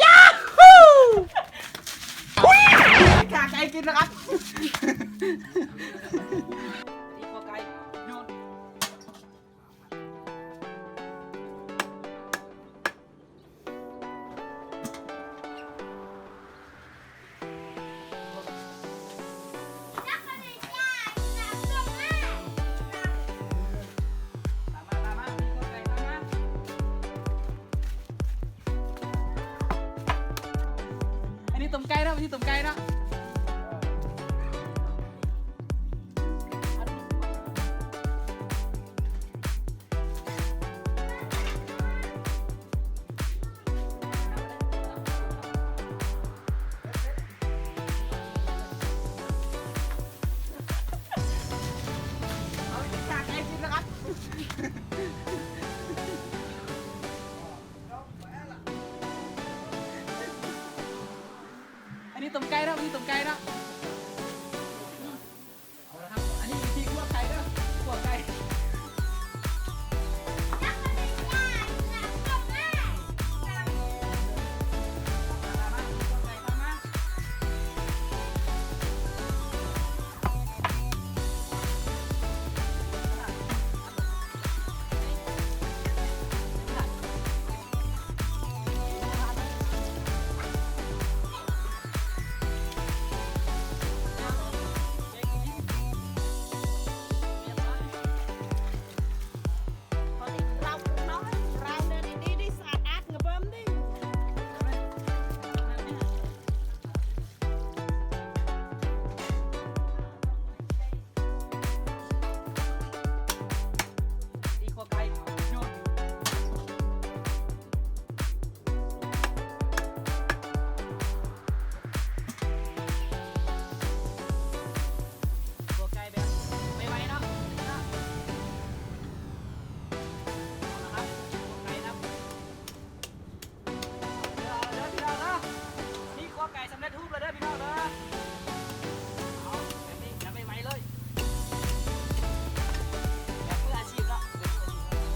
ยาฮู ข้าไก่กินนะครับ ອັນນີ້ຕົ້ມໄກ່ເນາະ ອັນນີ້ຕົ້ມໄກ່ເນາະ. ອັນນີ້ຕົ້ມໄກ່ເນາະ ອັນນີ້ຕົ້ມໄກ່ເນາະ. ເອົາລະຄັບ ອັນນີ້ວິທີຂົ້ວໄກ່ເດີ ຂົ້ວໄກ່. ເດີ ເດີ ພີ່ນ້ອງເດີ ນີ້ຂົ້ວໄກ່ສຳເລັດຮູບແລ້ວເດີພີ່ນ້ອງເດີ. ເອົາແບບນີ້ ຈັບໄວໆເລີຍ ແບບມືອາຊີບເນາະ ແບບມືອາຊີບເນາະ.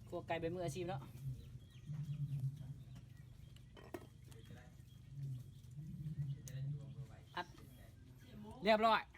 ຄົວໄກ່ແບບມືອາຊີບເນາະ. ອັດ ຮຽບຮ້ອຍ.